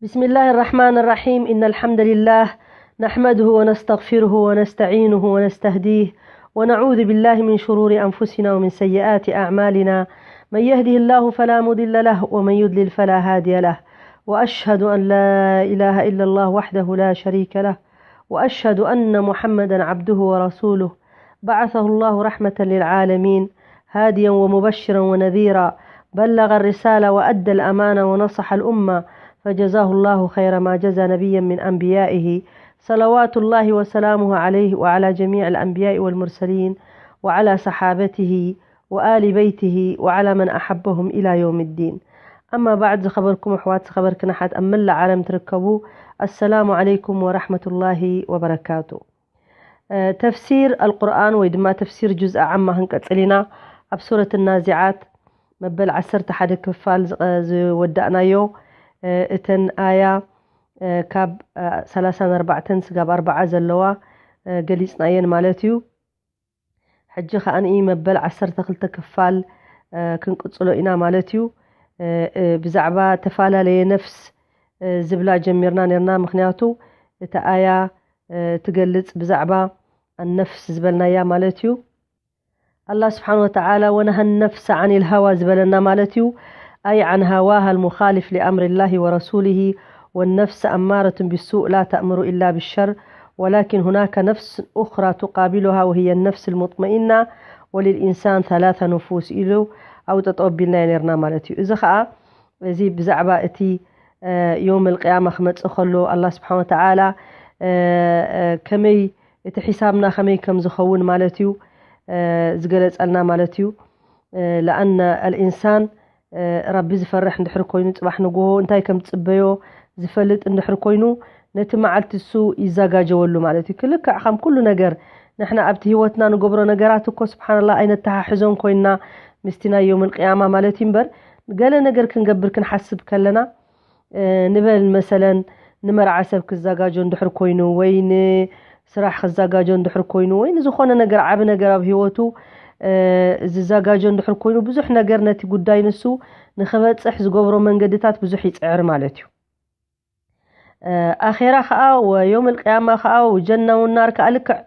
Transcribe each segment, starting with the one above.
بسم الله الرحمن الرحيم. إن الحمد لله نحمده ونستغفره ونستعينه ونستهديه، ونعوذ بالله من شرور أنفسنا ومن سيئات أعمالنا. من يهده الله فلا مضل له، ومن يضلل فلا هادي له. وأشهد أن لا إله إلا الله وحده لا شريك له، وأشهد أن محمدا عبده ورسوله، بعثه الله رحمة للعالمين، هاديا ومبشرا ونذيرا، بلغ الرسالة وأدى الأمانة ونصح الأمة، فجزاه الله خير ما جزى نبيا من أنبيائه، صلوات الله وسلامه عليه وعلى جميع الأنبياء والمرسلين وعلى صحابته وآل بيته وعلى من أحبهم إلى يوم الدين. أما بعد، ዝኸበርኩም ኣሕዋት፣ ዝኸበርክን ኣሓት ኣብ መላእ ዓለም ትርከቡ፣ السلام عليكم ورحمة الله وبركاته. ተፍሲር ኣልቁርኣን ወይ ድማ ተፍሲር ጁዝ ኣዓማ ክንቀጽል ኢና። ኣብ ሱረት ናዚዓት መበል ዓሰርተ ሓደ ክፋል ዝወዳእናዮ፣ እተን ኣያ ካብ ሰላሳ ኣርባዕተ ስጋብ ኣርባዓ ዘለዋ ገሊጽናየን ማለት እዩ። ሕጂ ከኣ መበል ዓሰርተ ክልተ ክፋል ክንቅጽሎ ኢና ማለት እዩ። ብዛዕባ ተፈላለየ ነፍስ ዝብላ ጀሚርና ነርና፣ ምክንያቱ እታ ኣያ ትገልጽ ብዛዕባ ኣነፍስ ዝበልናያ ማለት እዩ። ኣላህ ስብሓን ወተዓላ ወነሃ ነፍሰ ዓን ልሃዋ ዝበለና ማለት እዩ። ኣይ ዓን ሃዋሃ ልሙኻሊፍ ሊኣምር ላሂ ወረሱሊሂ ወነፍስ ኣማረቱን ቢሱእ ላ ተእምሩ ኢላ ብሸር ወላኪን ሁናከ ነፍስ ኡኽራ ቱቃቢሉሃ ወህየ ነፍስ ልሙጥመኢና ወልልኢንሳን ሰላተ ንፉስ ኢሉ ኣብ ጠጠው ኣቢልናዮ ነርና ማለት እዩ። እዚ ኸዓ እዚ ብዛዕባ እቲ ዮም ልቅያማ ክመፅእ ከሎ ኣላ ስብሓን ወተዓላ ከመይ እቲ ሒሳብና ከመይ ከም ዝኸውን ማለት እዩ ዝገለፀልና ማለት እዩ። ለኣነ ኣልኢንሳን ረቢ ዝፈርሕ እንድሕር ኮይኑ ፅባሕ ንግሆ እንታይ ከም ዝፅበዮ ዝፈልጥ እንድሕር ኮይኑ ነቲ መዓልቲ እሱ ይዘጋጀወሉ ማለት እዩ። ክልክዕ ከም ኩሉ ነገር ንሕና ኣብቲ ህይወትና ንገብሮ ነገራት እኮ ስብሓንላ ኣይነተሓሕዞን ኮይንና ምስቲ ናይ ዮም ልቅያማ ማለት እዩ። እምበር ገለ ነገር ክንገብር ክንሓስብ ከለና ንበል መሰለን ንመርዓ ሰብ ክዘጋጆ እንድሕር ኮይኑ ወይ ንስራሕ ክዘጋጆ እንድሕር ኮይኑ ወይ ንዝኾነ ነገር ዓቢ ነገር ኣብ ህይወቱ ዝዘጋጆ እንድሕር ኮይኑ ብዙሕ ነገር ነቲ ጉዳይ ንሱ ንኽበጽሕ ዝገብሮ መንገድታት ብዙሕ ይጽዕር ማለት እዩ። ኣኼራ ከዓ ወዮም ልቅያማ ከዓ ወጀና ወናር ከዓ ልክዕ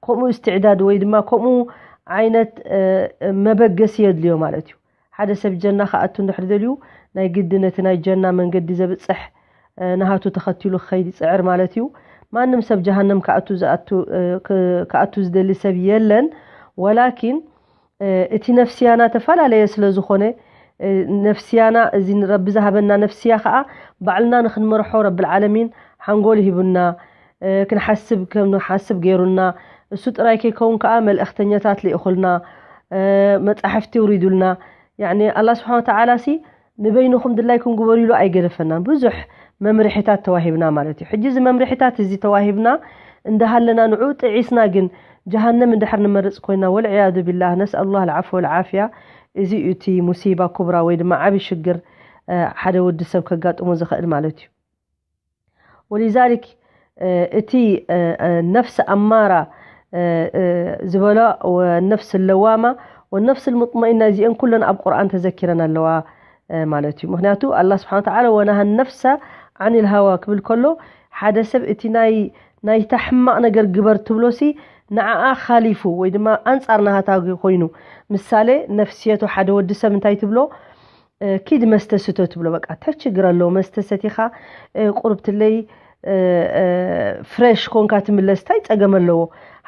ከምኡ እስትዕዳድ ወይ ድማ ከምኡ ዓይነት መበገሲ የድልዮ ማለት እዩ። ሓደ ሰብ ጀና ክኣቱ እንድሕር ደልዩ ናይ ግዲ ነቲ ናይ ጀና መንገዲ ዘብፅሕ ንሃቱ ተኸቲሉ ክኸይድ ይፅዕር ማለት እዩ። ማንም ሰብ ጀሃነም ክኣቱ ዝደሊ ሰብ የለን። ወላኪን እቲ ነፍስያና ተፈላለየ ስለ ዝኾነ ነፍስያና እዚ ረቢ ዝሃበና ነፍስያ ከዓ ባዕልና ንክንመርሖ ረብልዓለሚን ሓንጎል ሂቡና ክንሓስብ ከም ንሓስብ ገይሩና እሱ ጥራይ ከይከውን ከዓ መልእኽተኛታት ልኢኹልና መፃሕፍቲ ውሪዱልና ያኒ ኣላ ስብሓን ወተዓላ ሲ ንበይንኹም ድላይኩም ግበሩ ኢሉ ኣይገደፈናን። ብዙሕ መምርሒታት ተዋሂብና ማለት እዩ። ሕጂ እዚ መምርሒታት እዚ ተዋሂብና እንዳሃለና ንዑ ጥዒስና ግን ጀሃነም እንድሕር ንመርፅ ኮይና ወልዕያዙ ቢላህ ነስኣሉላህ ልዓፍወ ወልዓፍያ እዚ እዩ እቲ ሙሲባ ኩብራ ወይ ድማ ዓብዪ ሽግር ሓደ ወዲ ሰብ ከጋጥሞ ዝኽእል ማለት እዩ። ወሊዛሊክ እቲ ነፍሲ ኣማራ ዝበሎ ወነፍሲ ለዋማ ወነፍሲ ልሙጥመኢና እዚአን ኩለን ኣብ ቁርኣን ተዘኪረን ኣለዋ ማለት እዩ። ምክንያቱ ኣላ ስብሓን ተዓላ ወናሃ ነፍሰ ዓኒል ሃዋ ክብል ከሎ ሓደ ሰብ እቲ ናይ ናይታ ሕማቕ ነገር ግበር ትብሎሲ ንዓኣ ካሊፉ ወይ ድማ ኣንጻር ናሃታ ኮይኑ ምሳሌ ነፍስየቱ ሓደ ወዲ ሰብ እንታይ ትብሎ ኪድ መስተ ስቶ ትብሎ በቃ እንታይ ችግር ኣለዎ መስተ ሰቲኻ ቁርብትለይ ፍሬሽ ኮንካ ትምለስ እንታይ ፀገም ኣለዎ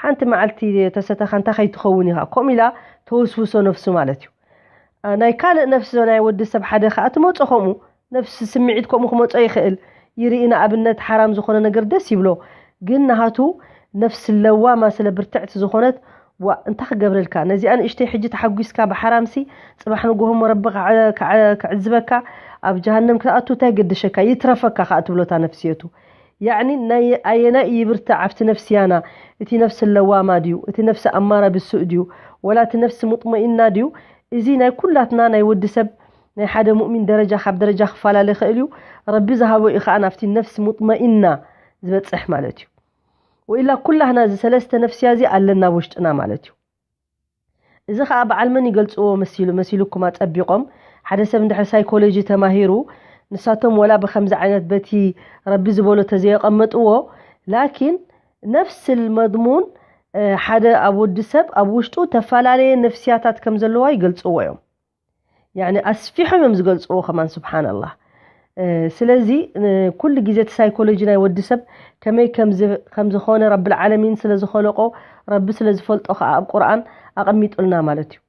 ሓንቲ መዓልቲ ተሰተኻ እንታይ ከይትኸውን ኢኻ ከምኡ ኢላ ተወስውሶ ነፍሱ ማለት እዩ ናይ ካልእ ነፍሲ ናይ ወዲ ሰብ ሓደ ከዓ ትመፆ ከምኡ ነፍሲ ስምዒት ከምኡ ክመፆ ይኽእል ይርኢ ንኣብነት ሓራም ዝኾነ ነገር ደስ ይብሎ ግን ናሃቱ ነፍሲ ለዋማ ስለ ብርትዕቲ ዝኾነት ዋእ እንታይ ክገብረልካ ነዚኣ ንእሽተይ ሕጂ ተሓጒስካ ብሓራምሲ ፅባሕ ንጎሆ ሞ ረቢ ክዕዝበካ ኣብ ጀሃነም ክትኣቱ እንታይ ገደሸካ ይትረፈካ ከዓ ትብሎታ ነፍስየቱ ያዕኒ ናይ ኣየናይ ይብርትዕ ኣብቲ ነፍስያና እቲ ነፍሲ ለዋማ ድዩ እቲ ነፍሲ ኣማራ ብሱእ ድዩ ወላ እቲ ነፍሲ ሙጥመኢና ድዩ እዚ ናይ ኩላትና ናይ ወዲ ሰብ ናይ ሓደ ሙእሚን ደረጃ ካብ ደረጃ ክፈላለ ይኽእል እዩ ረቢ ዝሃቦ እዩ ከዓ ናብቲ ነፍሲ ሙጥመኢና ዝበፅሕ ማለት እዩ ወኢላ ኩላህና እዚ ሰለስተ ነፍስያ እዚ ኣለና ኣብ ውሽጥና ማለት እዩ እዚ ከዓ በዓል መን ይገልፅዎ መሲሉ መሲሉኩም ኣፀቢቆም ሓደ ሰብ እንድሕር ሳይኮሎጂ ተማሂሩ ንሳቶም ወላ ብኸምዚ ዓይነት በቲ ረቢ ዝበሎ ተዘየቐመጥዎ፣ ላኪን ነፍስ መድሙን ሓደ ኣብ ወዲ ሰብ ኣብ ውሽጡ ተፈላለየ ነፍስያታት ከም ዘለዋ ይገልፅዎ እዮም። ያኒ ኣስፊሖም እዮም ዝገልፅዎ ከማን። ስብሓንላህ። ስለዚ ኩሉ ግዜ እቲ ሳይኮሎጂ ናይ ወዲ ሰብ ከመይ ከምዝኾነ ረብል ዓለሚን ስለ ዝኸለቆ፣ ረቢ ስለ ዝፈልጦ ከዓ ኣብ ቁርኣን ኣቐሚጡልና ማለት እዩ።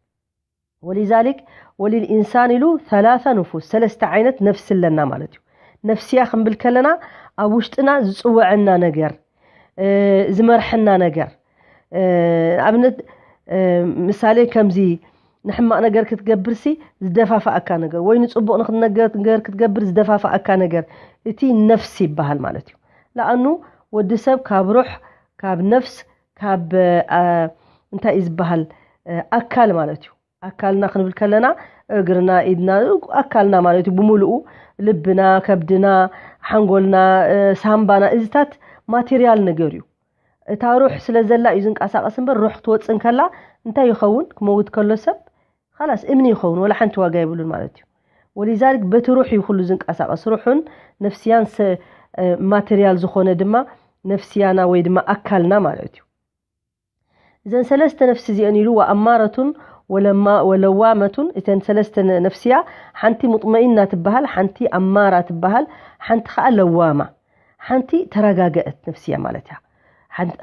ወሊዛሊክ ወሊል ኢንሳን ኢሉ ሰላሳ ንፉስ፣ ሰለስተ ዓይነት ነፍሲ ኣለና ማለት እዩ። ነፍስያ ክንብል ከለና ኣብ ውሽጥና ዝፅውዐና ነገር፣ ዝመርሐና ነገር፣ ኣብነት ምሳሌ ከምዚ ንሕማቕ ነገር ክትገብርሲ ዝደፋፍኣካ ነገር ወይ ንፅቡቕ ነገር ክትገብር ዝደፋፍኣካ ነገር፣ እቲ ነፍሲ ይበሃል ማለት እዩ። ለኣኑ ወዲ ሰብ ካብ ሩሕ፣ ካብ ነፍስ፣ ካብ እንታይ እዩ ዝበሃል፣ ኣካል ማለት እዩ። ኣካልና ክንብል ከለና እግርና፣ ኢድና፣ ኣካልና ማለት እዩ ብምሉኡ፣ ልብና፣ ከብድና፣ ሓንጎልና፣ ሳምባና፣ እዚታት ማቴሪያል ነገር እዩ። እታ ሩሕ ስለ ዘላ እዩ ዝንቀሳቐስ እምበር፣ ሩሕ ክትወፅእ እንከላ እንታይ ይኸውን? ክመውት ከሎ ሰብ ኻላስ እምኒ ይኸውን፣ ወላ ሓንቲ ዋጋ የብሉን ማለት እዩ። ወሊዛሊክ በቲ ሩሕ እዩ ኩሉ ዝንቀሳቐስ። ሩሑን ነፍስያን ማቴሪያል ዝኾነ ድማ ነፍስያና ወይ ድማ ኣካልና ማለት እዩ። እዘን ሰለስተ ነፍሲ እዚአን ኢሉ ወኣማረቱን ወለዋመቱን፣ እተን ሰለስተ ነፍስያ፣ ሓንቲ ሙጥመኢና ትበሃል፣ ሓንቲ ኣማራ ትበሃል፣ ሓንቲ ከዓ ለዋማ። ሓንቲ ተረጋገአት ነፍስያ ማለት እያ።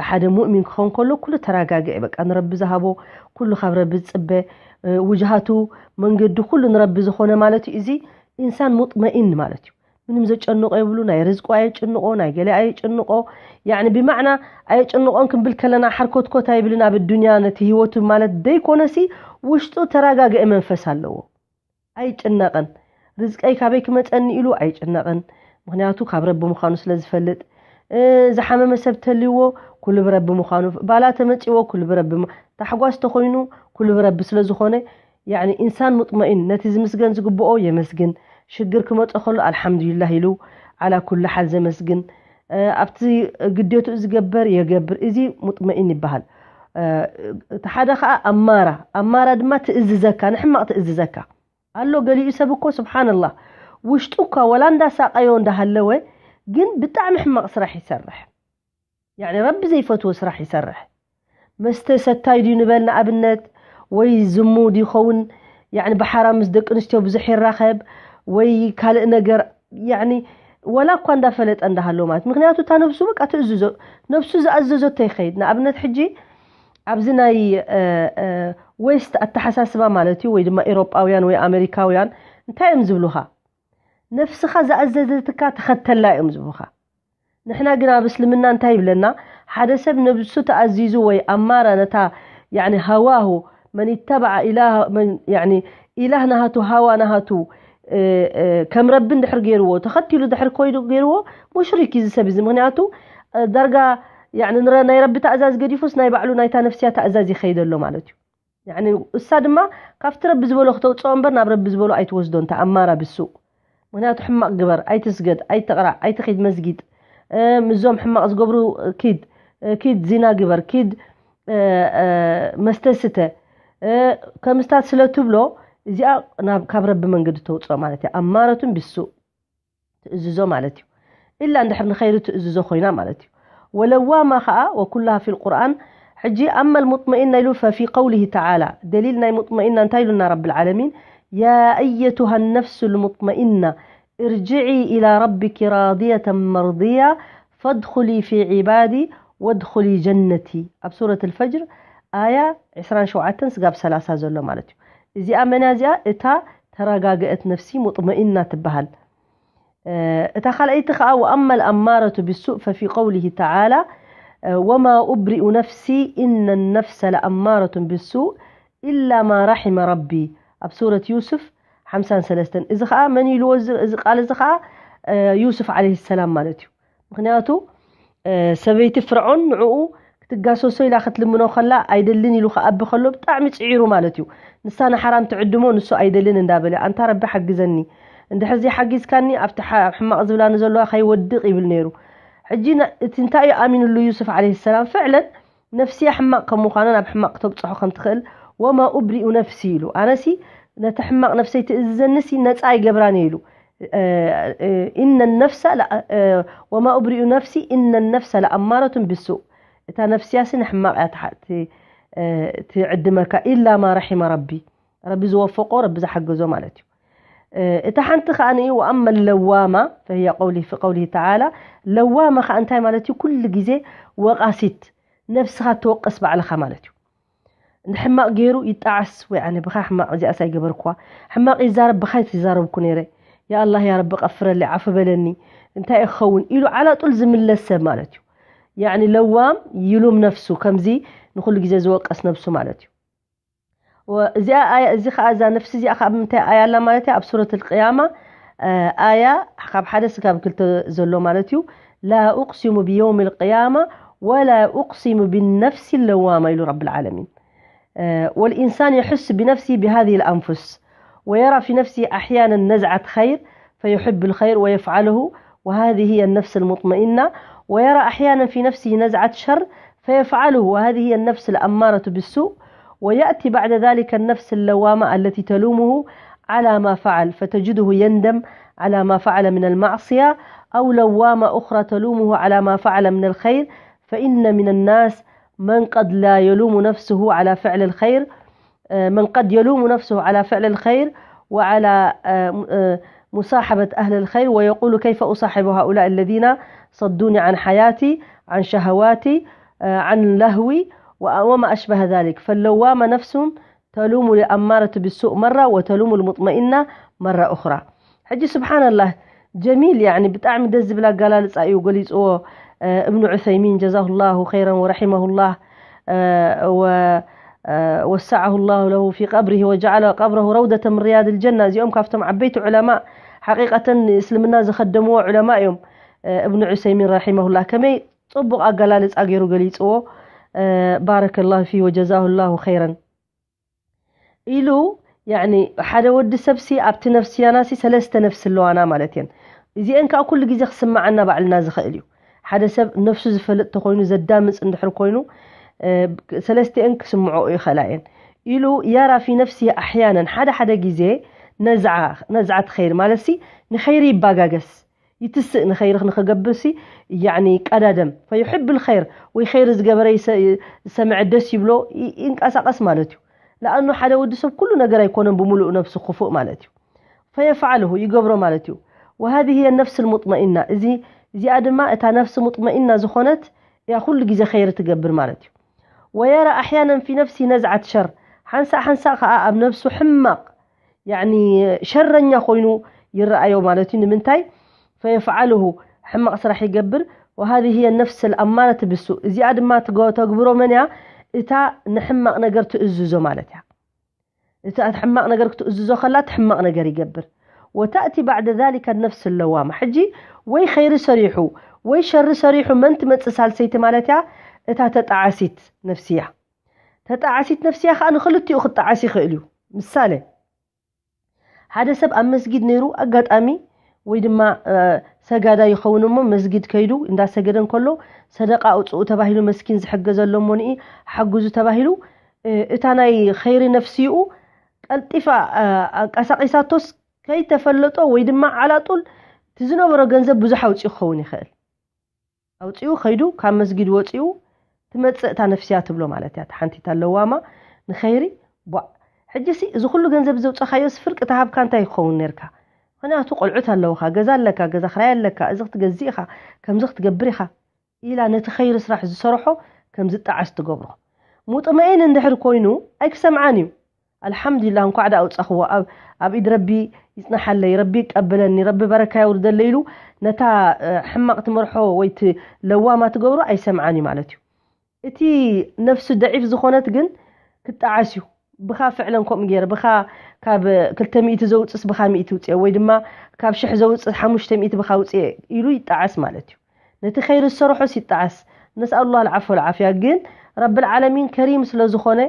ሓደ ሙእሚን ክኸውን ከሎ ኩሉ ተረጋገአ፣ በቃ ንረቢ ዝሃቦ ኩሉ ካብ ረቢ ዝፅበ፣ ውጅሃቱ መንገዲ ኩሉ ንረቢ ዝኾነ ማለት እዩ። እዚ ኢንሳን ሙጥመኢን ማለት እዩ። ምንም ዘጨንቆ የብሉ። ናይ ርዝቁ ኣየጭንቆ፣ ናይ ገለ ኣየጭንቆ። ያኒ ብማዕና ኣየጭንቆን ክንብል ከለና ሓርኮትኮት ኣይብልን ኣብ ዱንያ ነቲ ህይወቱ ማለት ደይኮነሲ፣ ውሽጡ ተረጋገአ መንፈስ ኣለዎ። ኣይጭነቅን። ርዝቀይ ካበይ ክመፀኒ ኢሉ ኣይጭነቅን። ምክንያቱ ካብ ረቢ ምዃኑ ስለ ዝፈልጥ። ዝሓመመ ሰብ ተልይዎ ኩሉ ብረቢ ምዃኑ፣ ባላ ተመፂዎ ኩሉ ብረቢ፣ ታሕጓስ ተኮይኑ ኩሉ ብረቢ ስለ ዝኾነ፣ ያኒ ኢንሳን ሙጥመኢን ነቲ ዝምስገን ዝግብኦ የመስግን። ሽግር ክመፀ ከሎ ኣልሓምዱሊላህ ኢሉ ዓላ ኩሉ ሓል ዘመስግን። ኣብቲ ግዴትኡ ዝገበር የገብር። እዚ ሙጥመኢን ይበሃል። እቲ ሓደ ከዓ ኣማራ፣ ኣማራ ድማ ትእዝዘካ፣ ንሕማቕ ትእዝዘካ። ኣሎ ገሊኡ ሰብ እኮ ስብሓንላህ፣ ውሽጡ እኳ ወላ እንዳሳቀዮ እንዳሃለወ ግን ብጣዕሚ ሕማቕ ስራሕ ይሰርሕ። ያኒ ረቢ ዘይፈትዎ ስራሕ ይሰርሕ። መስተ ሰታይ ድዩ ንበል ንኣብነት፣ ወይ ዝሙድ ይኸውን፣ ያኒ ብሓራም ምስ ደቂ ኣንስትዮ ብዙሕ ይራኸብ፣ ወይ ካልእ ነገር፣ ያኒ ወላ እኳ እንዳፈለጠ እንዳሃለወ ማለት። ምክንያቱ እታ ነብሱ በቃ ትእዝዞ፣ ነብሱ ዝኣዘዘቶ ይኸይድ። ንኣብነት ሕጂ ኣብዚ ናይ ዌስት ኣተሓሳስባ ማለት እዩ፣ ወይ ድማ ኤሮጳውያን ወይ ኣሜሪካውያን እንታይ እዮም ዝብሉኻ? ነፍስኻ ዝኣዘዘትካ ተኸተላ እዮም ዝብሉኻ። ንሕና ግን ኣብ እስልምና እንታይ ይብለና? ሓደ ሰብ ነብሱ ተኣዚዙ ወይ ኣማራ ነታ፣ ያኒ ሃዋሁ፣ መን ኢተበዓ ኢላህ፣ መን፣ ያኒ ኢላህ ናሃቱ፣ ሃዋ ናሃቱ፣ እ፣ እ፣ ከም ረቢ እንድሕር ገይርዎ፣ ተኸቲሉ ድሕር ኮይዱ ገይርዎ፣ ሙሽሪክ እዩ እዚ ሰብ እዚ። ምክንያቱ፣ እ፣ ዳርጋ፣ ያኒ ንረ-፣ ናይ ረቢ ተኣዛዝ ገዲፉስ ናይ ባዕሉ ናይታ ነፍስያ ተኣዛዝ ይኸይድ ኣሎ ማለት እዩ። ያኒ እሳ ድማ ካብቲ ረቢ ዝበሎ ክተውፅኦ እምበር ናብ ረቢ ዝበሎ ኣይትወስዶ እንተ ኣማራ ብሱእ። ምክንያቱ ሕማቕ ግበር፣ ኣይትስገድ፣ ኣይትቕራእ፣ ኣይትኺድ መስጊድ፣ እ፣ ምስዞም ሕማቕ ዝገብሩ ኪድ፣ እ፣ ኪድ ዚና ግበር፣ ኪድ፣ እ፣ እ፣ መስተ ስተ፣ እ፣ ከምስታት ስለ ትብሎ እዚኣ ናብ፣ ካብ ረቢ መንገዲ ተውፅኦ ማለት እያ። ኣማረቱን ብሱእ ትእዝዞ ማለት እዩ። ኢላ እንድሕር ንኸይሪ ትእዝዞ ኮይና ማለት እዩ። ወለዋማ ኸዓ ወኩላሃ ፊል ቁርኣን። ሕጂ ኣመል ሙጥመኢና ኢሉ ፈፊ ቀውሊሂ ተዓላ፣ ደሊል ናይ ሙጥመኢና እንታይ ኢሉና ረብል ዓለሚን? ያ ኣየቱሃ ነፍሱ ልሙጥመኢና እርጅዒ ኢላ ረቢኪ ራድየተን መርድያ ፈድኹሊ ፊ ዒባዲ ወድኹሊ ጀነቲ። ኣብ ሱረት ልፈጅር ኣያ ዕስራን ሸውዓተን ስጋብ ሰላሳ ዘሎ ማለት እዩ። እዚኣ መን እያ? እዚኣ እታ ተረጋገአት ነፍሲ ሙጥመኢና ትበሃል። እታ ካልኣይቲ ኸዓ ወኣማ ልኣማረቱ ብሱእ ፈፊ ቀውሊሂ ተዓላ ወማ ኡብሪኡ ነፍሲ ኢነ ነፍሰ ለኣማረቱን ብሱእ ኢላ ማ ራሒመ ረቢ ኣብ ሱረት ዩስፍ ሓምሳን ሰለስተን። እዚ ኸዓ መን ኢልዎ? እዚ፣ እዚ ቃል እዚ ኸዓ ዩስፍ ዓለይሂ ሰላም ማለት እዩ። ምኽንያቱ ሰበይቲ ፍርዖን ንዕኡ ክትጋሰሶ ኢላ ክትልምኖ ከላ ኣይደልን ኢሉ ክኣቢ ከሎ ብጣዕሚ ጽዒሩ ማለት እዩ። ንሳ ንሓራም ትዕድሞ ንሱ ኣይደልን እንዳበለ ኣንታ ረቢ ሓግዘኒ፣ እንድሕር ዘይሓጊዝካኒ ኣብቲ ሓ-፣ ሕማቕ ዝብላኒ ዘለዋ ከይወድቕ ይብል ነይሩ። ሕጂ ና-፣ እቲ እንታይ እዩ ኣሚንሉ ዩሱፍ ዓለይሂ ሰላም? ፍዕለን ነፍስያ ሕማቕ ከም ምዃና ናብ ሕማቕ ክተብጽሖ ከም ትኽእል፣ ወማ ኡብሪኡ ነፍሲ ኢሉ፣ ኣነሲ ነቲ ሕማቕ ነፍሰይ ትእዝዘኒሲ ነጻ ኣይገብራን እየ ኢሉ። إن النفس ل وما أبرئ نفسي إن النفس لأمارة بالسوء እታ ነፍስያሲ ንሕማቕ እያ ትዕድመካ إلا ما رحم ربي ረቢ ዝወፈቆ ረቢ ዝሓገዞ ማለት እዩ። እታ ሓንቲ ከኣ ንኢ وأما اللوامة فهي قوله في قوله تعالى ለዋማ ከኣ እንታይ ማለት እዩ? ኩሉ ግዜ ወቃሲት ነብስኻ ትወቅስ ባዕልኻ ማለት እዩ። ንሕማቕ ገይሩ ይጣዓስ ወይ ኣነ ብኻ ሕማቕ እዚኣስ ኣይገበርኩዋ ሕማቕ ይዛረብ ብኻ ይዛረብኩ ነይረ ያ ኣላህ ያ ረቢ ቀፍረለይ ዓፉ በለኒ እንታይ ክኸውን ኢሉ ዓላጡል ዝምለስ ሰብ ማለት እዩ። ያዕኒ ለዋም ይሉም ነፍሱ ከምዚ ንኹሉ ግዜ ዝወቀስ ነብሱ ማለት እዩ። እዚኣ ኣያ እዚ ከዓ እዛ ነፍሲ እዚኣ ከዓ ብምንታይ ኣያ ኣላ ማለት እያ ኣብ ሱረት ልቅያማ ኣያ ካብ ሓደ ስጋብ ክልተ ዘሎ ማለት እዩ። لا أقسم بيوم القيامة ولا أقسم بالنفس اللوامة ኢሉ ረቢ العالمين. والإنسان يحس بنفسه بهذه الأنفس ويرى في نفسه أحيانا نزعة خير فيحب الخير ويفعله وهذه هي النفس المطمئنة ويرى أحيانا في نفسه نزعة شر فيفعله وهذه هي النفس الأمارة بالسوء ويأتي بعد ذلك النفس اللوامة التي تلومه على ما فعل فتجده يندم على ما فعل من المعصية أو لوامة أخرى تلومه على ما فعل من الخير فإن من الناس من قد لا يلوم نفسه على فعل الخير من قد يلوم نفسه على فعل الخير وعلى مصاحبة أهل الخير ويقول كيف أصاحب هؤلاء الذين صدوني عن حياتي عن شهواتي عن لهوي وما أشبه ذلك فاللوامة نفس تلوم الأمارة بالسوء مرة وتلوم المطمئنة مرة أخرى. ሕጂ ስብሓንላህ ጀሚል ያኒ ብጣዕሚ ደስ ዝብል ኣገላልፃ እዩ ገሊፅዎ እብኑ ዑሰይሚን ጀዛሁ ላሁ ኸይረን ወረሒመሁ ላህ ወሰዓሁ ላሁ ለሁ ፊ ቀብሪሂ ወጀዓለ ቀብረሁ ረውደተ ምን ሪያድ ልጀና እዚኦም ካብቶም ዓበይቲ ዑለማ ሓቂቀተን እስልምና ዝኸደምዎ ዑለማ እዮም። እብኑ ዑሰይሚን ረሒመሁላህ ከመይ ፅቡቕ ኣገላልፃ ገይሩ ገሊፅዎ። ባረከላሁ ፊህ ወጀዛሁ ላሁ ኸይረን። ኢሉ ያኒ ሓደ ወዲ ሰብሲ ኣብቲ ነፍስያናሲ ሰለስተ ነፍሲ ኣለዋና ማለት እየን። እዚአን ከዓ ኩሉ ግዜ ክስማዓና ባዕልና ዝኽእል እዩ። ሓደ ሰብ ነፍሱ ዝፈልጥ ተኮይኑ ዘዳምፅ እንድሕር ኮይኑ ሰለስቲአን ክስምዖ ይኽእላ እየን ኢሉ የራ ፊ ነፍሲ ኣሕያነን ሓደ ሓደ ግዜ ነዝዓት ኸይር ማለት ሲ ንኸይር ይባጋገስ ይትስእ ንኸይር ንኸገብር ሲ ያኒ ቀዳደም ፈይሕብ ልኸይር ወይ ኸይር ዝገበረ ዝሰምዐ ደስ ይብሎ ይንቀሳቀስ ማለት እዩ። ለኣኑ ሓደ ወዲ ሰብ ኩሉ ነገር ኣይኮነን ብምሉእ ነብሱ ክፉእ ማለት እዩ። ፈየፍዓልሁ ይገብሮ ማለት እዩ። وهذه هي النفس المطمئنة እዚ እዚኣ ድማ እታ ነፍሲ ሙጥመኢና ዝኾነት እያ ኩሉ ግዜ ኸይር ትገብር ማለት እዩ። ويرى أحيانا في نفسه نزعة شر ሓንሳእ ሓንሳእ ከዓ ኣብ ነብሱ ሕማቕ ያኒ ሸረኛ ኮይኑ ይረኣዮ ማለት እዩ። ንምንታይ ፈየፍዓልሁ ሕማቕ ስራሕ ይገብር። وهذه هي النفس الأمارة بالسوء እዚኣ ድማ ተግብሮ መን እያ? እታ ንሕማቕ ነገር ትእዝዞ ማለት እያ። እታ ሕማቕ ነገር ክትእዝዞ ከላ እቲ ሕማቕ ነገር ይገብር። وتأتي بعد ذلك النفس اللوامة ሕጂ ወይ ኸይሪ ሰሪሑ ወይ ሸሪ ሰሪሑ መን ትመፅእ ሳልሰይቲ ማለት እያ? እታ ተጣዓሲት ነፍስያ። ተጣዓሲት ነፍስያ ከዓ ንክልቲኡ ክጣዓስ ይኽእል እዩ። ምሳሌ ሓደ ሰብ ኣብ መስጊድ ነይሩ ኣጋጣሚ ወይ ድማ ሰጋዳይ ይኸውን እሞ መስጊድ ከይዱ እንዳሰገደ እንከሎ ሰደቃ ኣውፅኡ ተባሂሉ መስኪን ዝሕገዘሎ እሞ ንኢ ሓግዙ ተባሂሉ እታ ናይ ኸይሪ ነፍስይኡ ቀልጢፋ ኣንቀሳቂሳቶስ ከይተፈለጦ ወይ ድማ ዓላጡል እቲ ዝነበሮ ገንዘብ ብዙሕ ኣውፅኡ ክኸውን ይኽእል። ኣውፂኡ ከይዱ ካብ መስጊድ ወፂኡ ትመፅእ እታ ነፍስያ ትብሎ ማለት እያ። ሓንቲ እታ ለዋማ ንኸይሪ ቧዕ ሕጂ ሲ እዚ ኩሉ ገንዘብ ዘውፀኻዮ ሲ ፍርቂ ተሃብካ እንታይ ክኸውን ነርካ? ምክንያቱ ቆልዑት ኣለውኻ፣ ገዛ ኣለካ፣ ገዛ ክራይ ኣለካ፣ እዚ ክትገዝእ ኢኻ፣ ከምዚ ክትገብር ኢኻ ኢላ ነቲ ኸይሪ ስራሕ ዝሰርሖ ከም ዝጣዓስ ትገብሮ። ሙጥመኢን እንድሕር ኮይኑ ኣይክሰምዓን እዩ። ኣልሓምዱሊላህ እንኳዕ ዳ ኣውፃኽዎ ኣብ ኢድ ረቢ ይፅናሓለይ ረቢ ይቀበለኒ ረቢ በረካ የውርደለይ ኢሉ ነታ ሕማቕ ትመርሖ ወይ ለዋማ ትገብሮ ኣይሰምዓን እዩ ማለት እዩ። እቲ ነፍሱ ደዒፍ ዝኾነት ግን ክጣዓስ እዩ። ብኻ ፍዕለን ከምኡ ገይረ ብኻ ካብ ክልተ ሚእቲ ዘውፅስ ብኻ ሚእቲ ውፅኦ ወይ ድማ ካብ ሽሕ ዘውፅስ ሓሙሽተ ሚእቲ ብኻ ውፅኦ ኢሉ ይጣዓስ ማለት እዩ። ነቲ ኸይሪ ዝሰርሖስ ይጣዓስ። ነስኣሉላህ ልዓፎ ልዓፍያ ግን ረብል ዓለሚን ከሪም ስለ ዝኾነ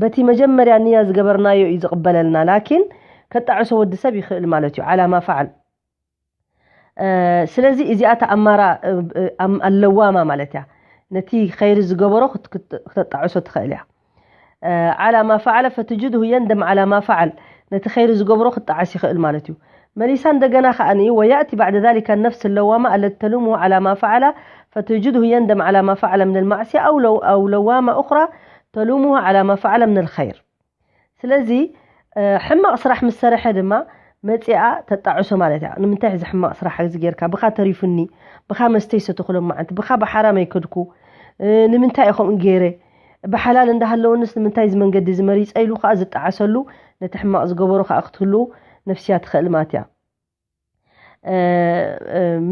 በቲ መጀመርያ ንያ ዝገበርናዮ እዩ ዝቕበለልና ላኪን ከጣዕሶ ወዲ ሰብ ይኽእል ማለት እዩ ዓላ ማ ፈዓል ስለዚ እዚኣ ተኣማራ ኣለዋማ ማለት እያ ነቲ ኸይሪ ዝገበሮ ክተጣዕሶ ትኽእል እያ ዓላ ማ ፈዓለ ፈትጅድሁ የንደም ዓላ ማ ፈዓል ነቲ ኸይሪ ዝገበሮ ክጣዓስ ይኽእል ማለት እዩ መሊሳ እንደገና ከኣኒ ويأتي بعد ذلك النفس اللوامة التي تلومه على ما فعل فتجده يندم على ما فعل من المعصية أو لو أو لوامة أخرى تلومه على ما فعل من الخير ስለዚ ሕማቕ ስራሕ ምስ ሰረሐ ድማ መፂኣ ተጣዕሶ ማለት እያ። ንምንታይ እዚ ሕማቕ ስራሕ እዚ ጌርካ? ብኻ ተሪፉኒ፣ ብኻ መስተ ይሰተኹ ሎም መዓንቲ፣ ብኻ ብሓራም ኣይከድኩ፣ ንምንታይ እየ ከምኡ ገይረ? ብሓላል እንዳሃለወንስ ንምንታይ እዚ መንገዲ እዚ መሪፀ ኢሉ ከዓ ዝጣዓሰሉ ነቲ ሕማቕ ዝገበሮ ከዓ ክትህሉ ነፍስያ ትኽእል ማለት እያ።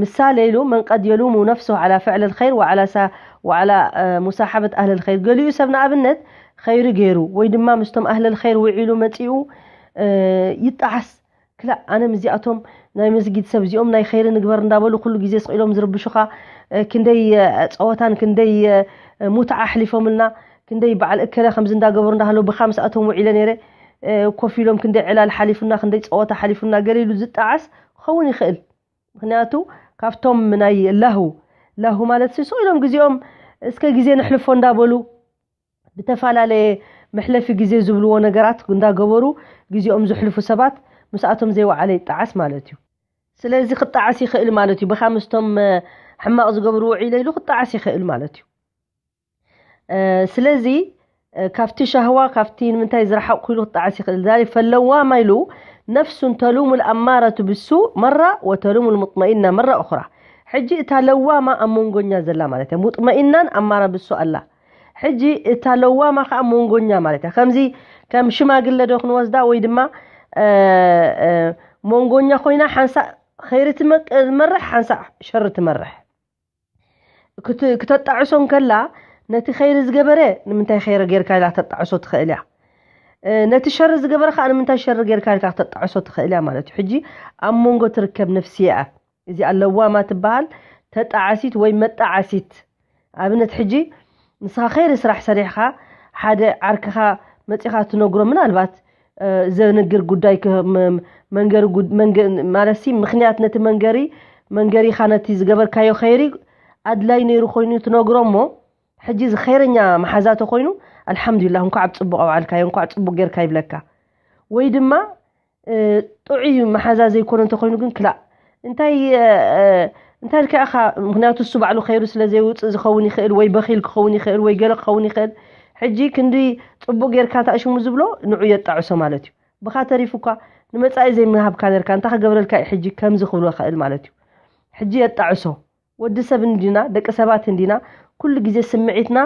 ምሳሌ ኢሉ من قد يلوم نفسه على فعل الخير وعلى ሳ وعلى مصاحبة أهل الخير ገሊኡ ሰብ ንኣብነት ኸይሪ ገይሩ ወይ ድማ ምስቶም ኣህለል ኸይር ውዒሉ መፂኡ ይጠዓስ ክላእ ኣነ ምዚኣቶም ናይ መስጊድ ሰብ እዚኦም ናይ ኸይሪ ንግበር እንዳበሉ ኩሉ ግዜ ስቕ ኢሎም ዝርብሹኻ ክንደይ ፀወታን ክንደይ ሙትዓ ኣሕሊፎምልና ክንደይ በዓል እከለ ከምዚ እንዳገበሩ እንዳሃለዉ ብኻ ምስኣቶም ውዒለ ነይረ ኮፍ ኢሎም ክንደይ ዕላል ሓሊፉና ክንደይ ፀወታ ሓሊፉና ገለ ኢሉ ዝጠዓስ ክኸውን ይኽእል ምክንያቱ ካብቶም ናይ ላሁ ላሁ ማለት ስቕ ኢሎም ግዜኦም እስከ ግዜ ንሕልፎ እንዳበሉ ብተፈላለየ መሕለፊ ግዜ ዝብልዎ ነገራት እንዳገበሩ ግዜኦም ዝሕልፉ ሰባት ምስኣቶም ዘይወዓለ ይጠዓስ ማለት እዩ ስለዚ ክጠዓስ ይኽእል ማለት እዩ ብኻ ምስቶም ሕማቕ ዝገብሩ ውዒለ ኢሉ ክጠዓስ ይኽእል ማለት እዩ ስለዚ ካብቲ ሻህዋ ካብቲ ንምንታይ ዝረሓቕ ኩሉ ክጠዓስ ይኽእል ذلك فاللوامة ኢሉ نفس تلوم الأمارة بالسوء مرة وتلوم المطمئنة مرة أخرى ሕጂ እታ ለዋማ ኣብ መንጎኛ ዘላ ማለት እያ ሙጥመኢናን ኣማራ ብሱ ኣላ ሕጂ እታ ለዋማ ከዓ መንጎኛ ማለት እያ ከምዚ ከም ሽማግለ ዶ ክንወስዳ ወይ ድማ መንጎኛ ኮይና ሓንሳእ ኸይሪ ትመርሕ ሓንሳእ ሸሪ ትመርሕ ክተጣዕሶ እንከላ ነቲ ኸይሪ ዝገበረ ንምንታይ ኸይሪ ጌርካ ኢላ ክተጣዕሶ ትኽእል እያ ነቲ ሸሪ ዝገበረ ከዓ ንምንታይ ሸሪ ጌርካ ኢልካ ክተጣዕሶ ትኽእል እያ ማለት እዩ ሕጂ ኣብ መንጎ ትርከብ ነፍስያ እዚኣ ለዋማ ትበሃል ተጣዓሲት ወይ መጣዓሲት ኣብነት ሕጂ ንስኻ ኸይሪ ስራሕ ሰሪሕኻ ሓደ ዓርክኻ መፂኻ ትነግሮ ምናልባት ዘንግር ጉዳይ መንገሪ ማለትሲ ምክንያት ነቲ መንገሪ መንገሪኻ ነቲ ዝገበርካዮ ኸይሪ ኣድላይ ነይሩ ኮይኑ ትነግሮ እሞ ሕጂ እዚ ኸይረኛ መሓዛ ተኾይኑ ኣልሓምዱሊላህ እንኳዕ ኣብ ፅቡቕ ኣውዓልካዮ እንኳዕ ፅቡቕ ጌርካ ይብለካ ወይ ድማ ጥዑይ መሓዛ ዘይኮነ እንተኾይኑ ግን ክላእ እንታይ እንታይ ኢልካ ኢኻ ምክንያቱ እሱ ባዕሉ ኸይሩ ስለ ዘይውፅእ ዝኸውን ይኽእል ወይ በኺል ክኸውን ይኽእል ወይ ገለ ክኸውን ይኽእል ሕጂ ክንዲ ፅቡቅ ጌርካ ታእሽሙ ዝብሎ ንዑ የጣዕሶ ማለት እዩ ብኻ ተሪፉ እኳ ንመፃኢ ዘይምሃብካ ነርካ እንታይ ክገብረልካ እዩ ሕጂ ከምዚ ክብሎ ኽእል ማለት እዩ ሕጂ የጣዕሶ ወዲ ሰብ እንዲና ደቂ ሰባት እንዲና ኩሉ ግዜ ስምዒትና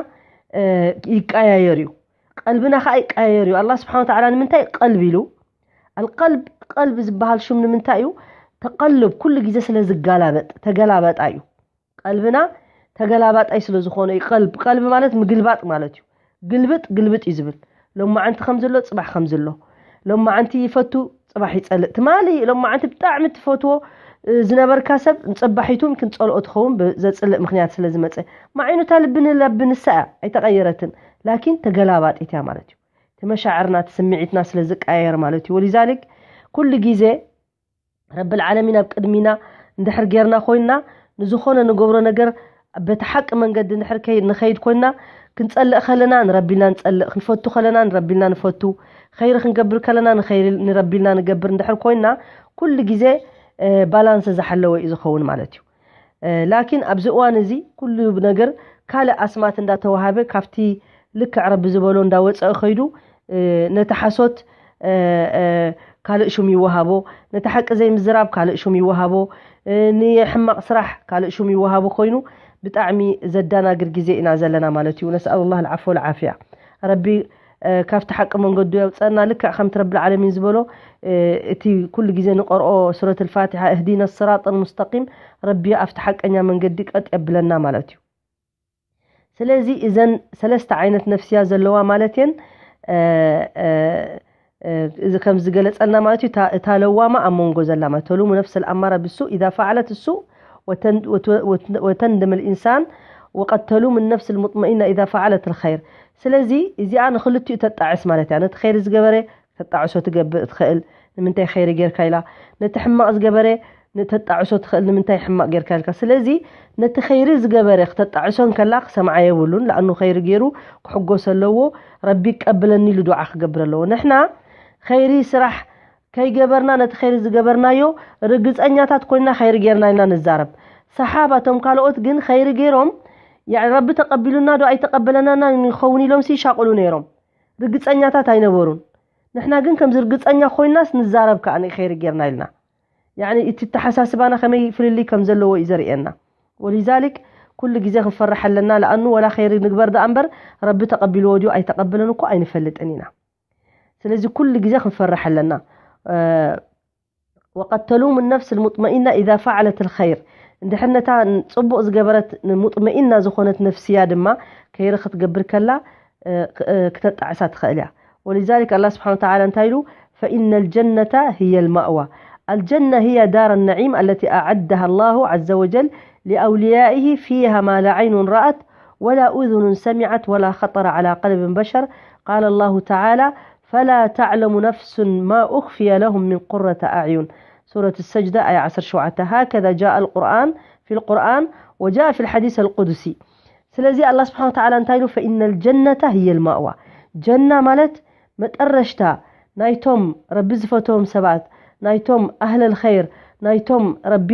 ይቀያየር እዩ ቀልብና ከዓ ይቀያየር እዩ ኣላ ስብሓን ተዓላ ንምንታይ ቀልብ ኢሉ ኣልቀልብ ቀልብ ዝበሃል ሹም ንምንታይ እዩ ተቀልብ ኩሉ ግዜ ስለ ዝጋላበጥ ተገላበጣ እዩ ቀልብና ተገላባጣይ ስለ ዝኾነ እዩ ቀልብ ቀልብ ማለት ምግልባጥ ማለት እዩ ግልብጥ ግልብጥ እዩ ዝብል ሎማዓንቲ ከም ዘሎ ፅባሕ ከም ዘሎ ሎማዓንቲ ይፈቱ ፅባሕ ይፀልእ ትማሊ ሎማዓንቲ ብጣዕሚ ትፈትዎ ዝነበርካ ሰብ ንፀባሒቱን ክንፀልኦ ትኸውን ዘፅልእ ምክንያት ስለ ዝመፀ ማዒኑታ ልቢ ንለቢ ንሳ እያ ኣይተቀየረትን ላኪን ተገላባጢት እያ ማለት እዩ እቲ መሻዕርና እቲ ስምዒትና ስለ ዝቀያየር ማለት እዩ ወሊዛሊክ ኩሉ ግዜ ረብል ዓለሚን ኣብ ቅድሚና እንድሕር ጌርና ኮይንና ንዝኾነ ንገብሮ ነገር በቲ ሓቂ መንገዲ እንድሕር ከይ ንኸይድ ኮይንና ክንጸልእ ከለና ንረቢ ኢልና ንጸልእ ክንፈቱ ከለና ንረቢ ኢልና ንፈቱ ኸይሪ ክንገብር ከለና ንኸይሪ ንረቢ ኢልና ንገብር እንድሕር ኮይንና ኩሉ ግዜ ባላንስ ዝሓለወ እዩ ዝኸውን ማለት እዩ ላኪን ኣብዚ እዋን እዚ ኩሉ ነገር ካልእ ኣስማት እንዳተዋሃበ ካብቲ ልክዕ ረቢ ዝበሎ እንዳወፀአ ከይዱ ነቲ ሓሶት ካልእ ሹም ይወሃቦ፣ ነቲ ሓቂ ዘይምዝራብ ካልእ ሹም ይወሃቦ፣ ንሕማቕ ስራሕ ካልእ ሹም ይወሃቦ ኮይኑ ብጣዕሚ ዘዳናግር ግዜ ኢና ዘለና ማለት እዩ። ነስኣሉላህ ልዓፎ ወልዓፍያ። ረቢ ካብቲ ሓቂ መንገዱ የውፀና። ልክዕ ከምቲ ረብል ዓለሚን ዝበሎ እቲ ኩሉ ግዜ ንቀርኦ ሱረት ልፋቲሓ እህዲና ስራጥ ልሙስተቂም ረቢ ኣብቲ ሓቀኛ መንገዲ ቀጥ የብለና ማለት እዩ። ስለዚ እዘን ሰለስተ ዓይነት ነፍስያ ዘለዋ ማለት እየን። እዚ ከም ዝገለጸልና ማለት እዩ። እታ ለዋማ ኣብ መንጎ ዘላ ማለት ተሉሙ ነፍስ ኣማራ ብሱ ኢዛ ፈዓለት እሱ ወተንድም ልኢንሳን ወቀድ ተሉም ነፍስ ልሙጥመኢና ኢዛ ፈዓለት ልኸይር። ስለዚ እዚኣ ንክልቲኡ ተጣዕስ ማለት እያ። ነቲ ኸይሪ ዝገበረ ተጣዕሶ ትገብእ ትኽእል ንምንታይ ኸይሪ ጌርካ ኢላ ነቲ ሕማቕ ዝገበረ ንተጣዕሶ ትኽእል ንምንታይ ሕማቕ ጌርካ ኢልካ ስለዚ ነቲ ኸይሪ ዝገበረ ክተጣዕሶ እንከላ ክሰምዓ የብሉን ለኣኑ ኸይሪ ጌሩ ክሕጎስ ኣለዎ ረቢ ይቀብለኒ ኢሉ ዱዓ ክገብር ኣለዎ ንሕና ኸይሪ ስራሕ ከይገበርና ነቲ ኸይሪ ዝገበርናዮ ርግጸኛታት ኮይና ኸይሪ ጌርና ኢልና ንዛረብ። ሰሓባ እቶም ካልኦት ግን ኸይሪ ገይሮም፣ ያዕ ረቢ ተቐቢሉና ዶ ኣይተቐበለናና ይኸውን ኢሎም ይሻቕሉ ነይሮም። ርግጸኛታት ኣይነበሩን። ንሕና ግን ከምዚ ርግጸኛ ኮይናስ ንዛረብ ከኣ ኸይሪ ጌርና ኢልና። ያዕኒ እቲ ተሓሳስባና ከመይ ፍልልይ ከም ዘለዎ እዩ ዘርእየና። ወሊዛሊክ ኩሉ ግዜ ክንፈርሕ ኣለና። ለኣኑ ወላ ኸይሪ ንግበር ደኣ እምበር ረቢ ተቐቢልዎ ድዩ ኣይተቐበለን እኮ ኣይንፈልጥን ኢና። ስለዚ ኩሉ ግዜ ክንፈርሕ ኣለና። ወቀድ ተሉሙ ነፍስ ልሙጥመኢና ኢዛ ፈዓለት ልኸይር፣ እንድሕር ነታ ጽቡቕ ዝገበረት ሙጥመኢና ዝኾነት ነፍስያ ድማ ከይሪ ክትገብር ከላ ክተጣዕሳ ትኽእል እያ። ولذلك الله سبحانه وتعالى እንታይ ኢሉ? فإن الجنة هي المأوى. الجنة هي دار النعيم التي أعدها الله عز وجل لأوليائه فيها ما لا عين رأت ولا أذن سمعت ولا خطر على قلب بشر. قال الله تعالى: فلا تعلم نفس ما أخفي لهم من قرة أعين. سورة السجدة، آية عشر شوعة. هكذا جاء القرآن في القرآن وجاء في الحديث القدسي. ስለዚ ኣላህ ስብሓን ወተዓላ እንታይ ኢሉ? ፈኢነል ጀነተ ህየል ማእዋ። ጀና ማለት መጠረሽታ ናይቶም ረቢ ዝፈትዎም ሰባት፣ ናይቶም ኣህለል ኸይር፣ ናይቶም ረቢ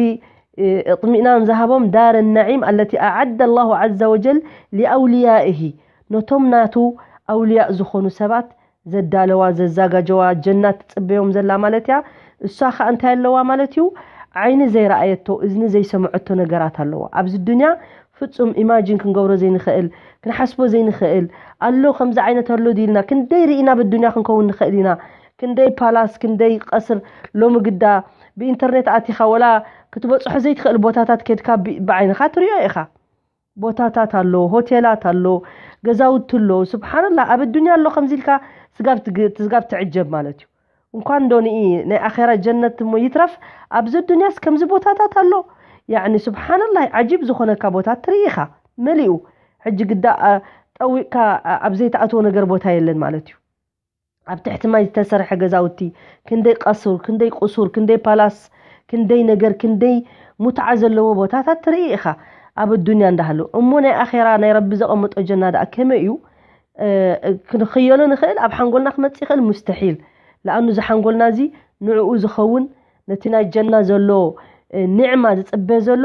እጥሚእናን ዝሃቦም ዳር ነዒም ኣለቲ ኣዓደ ኣላሁ ዓዘ ወጀል ሊኣውልያኢሂ፣ ነቶም ናቱ ኣውልያእ ዝኾኑ ሰባት ዘዳለዋ ዘዛጋጀዋ ጀና ትጽበዮም ዘላ ማለት እያ። እሷ ኸኣ እንታይ ኣለዋ ማለት እዩ? ዓይኒ ዘይረኣየቶ፣ እዝኒ ዘይሰምዐቶ ነገራት ኣለዋ። ኣብዚ ዱንያ ፍጹም ኢማጂን ክንገብሮ ዘይንኽእል፣ ክንሓስቦ ዘይንኽእል ኣሎ። ከምዚ ዓይነት ኣሎ ድኢልና ክንደይ ርኢና ብዱንያ ክንከውን ንኽእል ኢና። ክንደይ ፓላስ፣ ክንደይ ቀስር ሎሚ ግዳ ብኢንተርኔት ኣቲኻ ወላ ክትበጽሖ ዘይትኽእል ቦታታት ኬድካ ብ-፣ ብዓይንኻ ትሪኦ ኢኻ። ቦታታት ኣሎ፣ ሆቴላት ኣሎ፣ ገዛውቲ ኣሎ። ስብሓንላህ፣ ኣብ ኣዱንያ ኣሎ ከምዚ ኢልካ ስጋብ ትግ-፣ ስጋብ ትዕጀብ ማለት እዩ። እንኳን ዶ ንኢ ናይ ኣኼራ ጀነት እሞ ይትረፍ፣ ኣብዚ ኣዱንያስ ከምዚ ቦታታት ኣሎ። ያዕኒ ስብሓንላህ፣ ዓጂብ ዝኾነካ ቦታ ትርኢ ኢኻ፣ መሊኡ። ሕጂ ግዳ፣ አ፣ ጠዊቕካ፣ አ፣ ኣብ ዘይትኣትዎ ነገር ቦታ የለን ማለት እዩ። ኣብ ትሕቲ ማይ ዝተሰርሐ ገዛውቲ፣ ክንደይ ቀሱር፣ ክንደይ ቁሱር፣ ክንደይ ፓላስ፣ ክንደይ ነገር፣ ክንደይ ሙትዓ ዘለዎ ቦታታት ትርኢ ኢኻ ኣብ ኣዱንያ እንዳሃለዉ። እሞ ናይ ኣኼራ ናይ ረቢ ዘቐመጦ ጀና ደኣ ከመይ እዩ? እ፣ ክንኽየሎ ንኽእል? ኣብ ሓንጎልና ክመጽእ ይኽእል? ሙስተሒል። ለኣኑ እዚ ሓንጎልና እዚ ንዕኡ ዝኸውን፣ ነቲ ናይ ጀና ዘሎ፣ እ፣ ኒዕማ ዝጽበ ዘሎ፣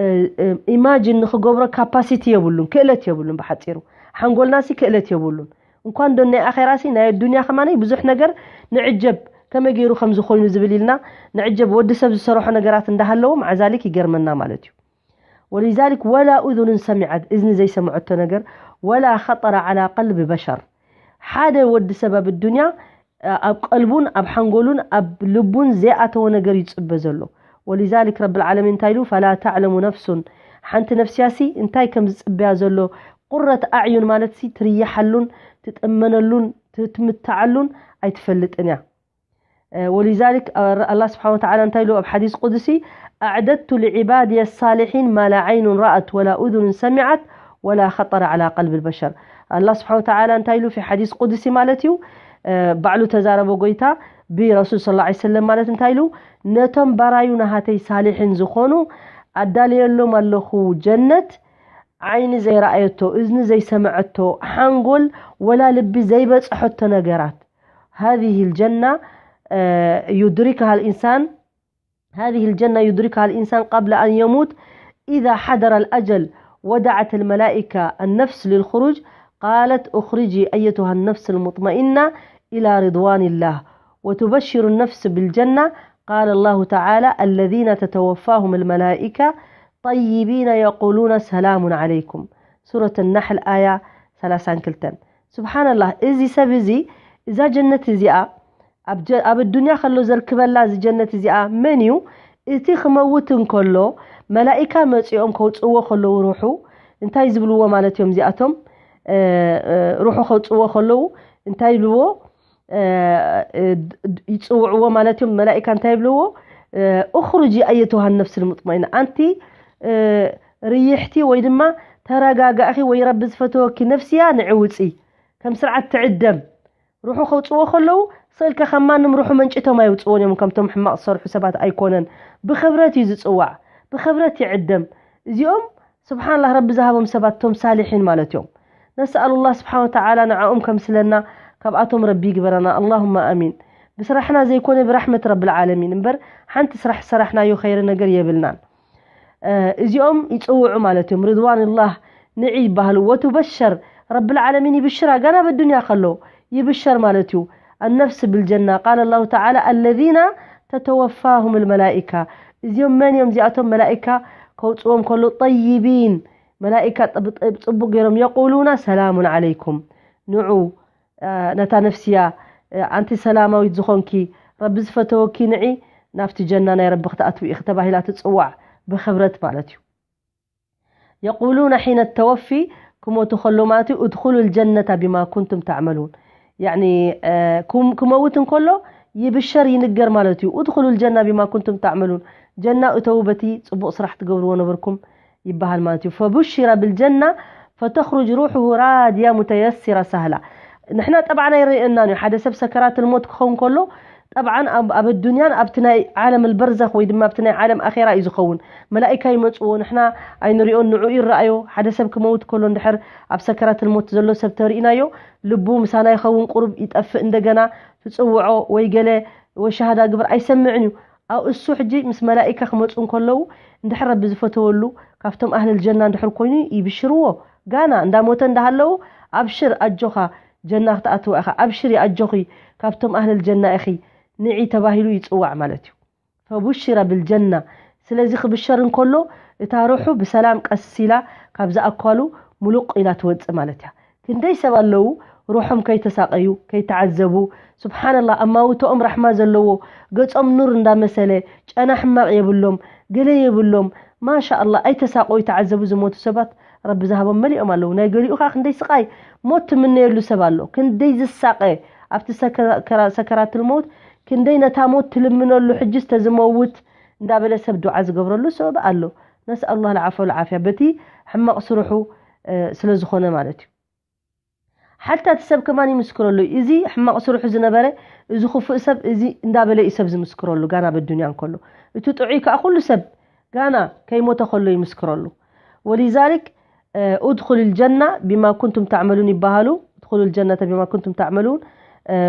እ፣ እ፣ ኢማጂን ንኽገብሮ ካፓሲቲ የብሉን፣ ክእለት የብሉን። ብሓጺሩ ሓንጎልናሲ ክእለት የብሉን። እንኳን ዶ ናይ ኣኼራሲ ናይ ኣዱንያ ከማነይ ብዙሕ ነገር ንዕጀብ፣ ከመይ ገይሩ ከም ዝኾይኑ ዝብል ኢልና ንዕጀብ። ወዲ ሰብ ዝሰረሖ ነገራት እንዳሃለዎ መዓዛሊክ ይገርመና ማለት እዩ። ወሊዛሊክ ወላ ኡዙኑን ሰሚዐት፣ እዝኒ ዘይሰምዐቶ ነገር፣ ወላ ኸጠረ ዓላ ቀልቢ በሸር፣ ሓደ ወዲ ሰብ ኣብ ኣዱንያ ኣብ ቀልቡን ኣብ ሓንጎሉን ኣብ ልቡን ዘይኣተወ ነገር ይጽበ ዘሎ። ወሊዛሊክ ረብል ዓለሚን እንታይ ኢሉ? ፈላ ተዕለሙ ነፍሱን፣ ሓንቲ ነፍስያሲ እንታይ ከም ዝጽበያ ዘሎ፣ ቁረት ኣዕዩን ማለትሲ ትርይሓሉን ትጥመነሉን ት-፣ ትምትዓሉን ኣይትፈልጥን እያ። እ፣ ወሊዛሊክ አ-፣ ኣላህ ስብሓን ወተዓላ እንታይ ኢሉ ኣብ ሓዲስ ቁድሲ? ኣዕደድቱ ልዕባድየ ሳሊሒን ማ ላ ዓይኑን ረኣት ወላ ኡዙኑን ሰሚዓት ወላ ኸጠረ ዓላ ቀልቢ ልበሸር። ኣላህ ስብሓን ወተዓላ እንታይ ኢሉ ፊ ሓዲስ ቁድሲ ማለት እዩ? እ፣ ባዕሉ ተዛረበ ጎይታ ብረሱል ሰለላሁ ዐለይሂ ወሰለም ማለት እንታይ ኢሉ? ነቶም ባራዩ ናሃተይ ሳሊሒን ዝኾኑ ኣዳልየሎም ኣለኹ ጀነት፣ ዓይኒ ዘይረኣየቶ፣ እዝኒ ዘይሰምዐቶ፣ ሓንጎል ወላ ልቢ ዘይበጽሐቶ ነገራት። هذه الجنة، آه، يدركها الإنسان، هذه الجنة يدركها الإنسان قبل أن يموت إذا حضر الأجل، ودعت الملائكة النفس للخروج، قالت: اخرجي أيتها النفس المطمئنة إلى رضوان الله، وتبشر النفس بالجنة. قال الله تعالى: الذين تتوفاهم الملائكة طيبين يقولون سلام عليكم. ሱረት ነሕል ኣያ ሰላሳን ክልተን። ስብሓንላህ፣ እዚ ሰብ እዚ፣ እዛ ጀነት እዚኣ፣ ኣብ ጀ-፣ ኣብ ኣዱንያ ከሎ ዘርክበላ እዚ ጀነት እዚኣ መን እዩ? እቲ ክመውት እንከሎ፣ መላኢካ መጺኦም ከውጽእዎ ከለዉ ሩሑ፣ እንታይ ዝብልዎ ማለት እዮም እዚኣቶም? እ፣ እ፣ ሩሑ ከውጽእዎ ከለዉ እንታይ ይብልዎ? እ፣ እ፣ ድ-፣ ድ-፣ ይጽውዕዎ ማለት እዮም። መላኢካ እንታይ ይብልዎ? እ፣ "እኽሩጂ ኣየቱሃ ነፍስ ልሙጥመኢና፣ ኣንቲ፣ እ፣ ርይሕቲ ወይ ድማ ተረጋጋእኺ ወይ ረቢ ዝፈተወኪ ነፍስያ ንዒ ውጺ፣ ከም ስርዓት ትዕደም።" ሩሑ ከውጽዎ ከለዉ፣ ስእልከ ከም ማንም ሩሑ መንጭቶም ኣይውጽዎን እዮም። ከምቶም ሕማቕ ዝሰርሑ ሰባት ኣይኮነን። ብኽብረት እዩ ዝጽዋዕ፣ ብኽብረት ይዕደም። እዚኦም ስብሓንላህ፣ ረቢ ዝሃቦም ሰባት፣ ቶም ሳሊሒን ማለት እዮም። ነስኣሉላህ ስብሓን ወተዓላ ንዓኦም ከምስለና፣ ካብኣቶም ረቢ ይግበረና። ኣላሁመ ኣሚን። ብስራሕና ዘይኮነ ብራሕመት ረብል ዓለሚን እምበር ሓንቲ ስራሕ ሰራሕናዮ ኸይረ ነገር የብልናን። እዚኦም ይጽውዑ ማለት እዮም። ርድዋንላህ ንዒ ይባሃሉ። ወትበሸር ረብል ዓለሚን ይብሽራ ጋና በዱንያ ከሎ ይብሸር ማለት እዩ። النفس بالجنة قال الله تعالى الذين تتوفاهم الملائكة እዚኦም መን እዮም? እዚኣቶም መላኢካ ከውፅዎም ከሎ ጠይቢን መላኢካ ፅቡቅ ገይሮም የቁሉና ሰላሙን ዓለይኩም ንዑ ነታ ነፍስያ ኣንቲ ሰላማዊት ዝኾንኪ ረቢ ዝፈተወኪ ንዒ ናብቲ ጀና ናይ ረቢ ክትኣትዊ ኢኺ ተባሂላ ትፅዋዕ ብክብረት ማለት እዩ። የቁሉና ሒነ ተወፊ ክሞቱ ከሎ ማለት እዩ እድኹሉ ልጀነታ ቢማ ኩንቱም ተዕመሉን ያኒ ክመውት እንከሎ ይብሸር ይንገር ማለት እዩ። እድኹሉ ልጀና ቢማ ኩንቱም ተዕመሉን ጀና እተው በቲ ፅቡቅ ስራሕ ትገብርዎ ነበርኩም ይበሃል ማለት እዩ። ፈቡሽረ ብልጀና ፈተኽሩጅ ሩሑሁ ራድያ ሙተየሲራ ሳህላ። ንሕና ጠብዓና ይረየና እዩ። ሓደ ሰብ ሰከራት ልሞት ክኸውን ከሎ ጠብዓን ኣብ ኣዱንያን ኣብቲ ናይ ዓለም ልበርዘኽ ወይ ድማ ኣብቲ ናይ ዓለም ኣኼራ እዩ ዝኸውን። መላኢካ ይመፅዎ ንሕና ኣይንሪኦን ንዑ ይረኣዮ። ሓደ ሰብ ክመውት ከሎ እንድሕር ኣብ ሰከራት ልሞት ዘሎ ሰብ ተሪኢናዮ ልቡ ምሳና ይኸውን ቁሩብ ይጠፍእ እንደገና ትፅውዖ ወይ ገለ ወይ ሻሃዳ ግብር ኣይሰምዕን እዩ። ኣብ እሱ ሕጂ ምስ መላኢካ ክመፁ እንከለዉ እንድሕር ረቢ ዝፈተወሉ ካብቶም ኣህልል ጀና እንድሕር ኮይኑ ይብሽርዎ። ጋና እንዳሞተ እንዳሃለዉ ኣብሽር ኣጆኻ ጀና ክትኣትዋ ኢኻ ኣብሽሪ ኣጆኺ ካብቶም ኣህልል ጀና ኢኺ ንዒ ተባሂሉ ይፅዋዕ ማለት እዩ። ፈቡሽረ ብልጀና ስለዚ ክብሸር እንከሎ እታ ሩሑ ብሰላም ቀስ ኢላ ካብ ዝኣኳሉ ሙሉቕ ኢላ ትወፅእ ማለት እያ። ክንደይ ሰብ ኣለዉ ሩሖም ከይተሳቐዩ ከይተዓዘቡ ስብሓንላህ ኣማውቶኦም ራሕማ ዘለዎ ገፆም ኑር እንዳመሰለ ጨና ሕማቕ የብሎም ገለ የብሎም ማሻ ኣላህ ኣይተሳቐዩ ተዓዘቡ ዝሞቱ ሰባት ረቢ ዝሃቦም መሊኦም ኣለዉ። ናይ ገሊኡ ከዓ ክንደይ ስቓይ ሞት ትምነየሉ ሰብ ኣሎ። ክንደይ ዝሳቐ ኣብቲ ሰከራትል ሞት ክንደይ ነታ ሞት ትልምነሉ ሕጂ ዝተዝመውት እንዳበለ ሰብ ዱዓ ዝገብረሉ ሰብ ኣሎ። ነስኣሉላህ ልዓፎ ልዓፍያ በቲ ሕማቕ ስርሑ ስለ ዝኾነ ማለት እዩ። ሓታ እቲ ሰብ ከማን ይምስክረሉ እዚ ሕማቕ ስርሑ ዝነበረ እዚ ክፉእ ሰብ እዚ እንዳበለ እዩ ሰብ ዝምስክረሉ ጋና በዱንያ እንከሎ እቲ ጥዑይ ከዓ ኩሉ ሰብ ጋና ከይሞተ ከሎ ይምስክረሉ። ወሊዛሊክ ادخل الجنة بما كنتم تعملون ይበሃሉ ادخل الجنة بما كنتم تعملون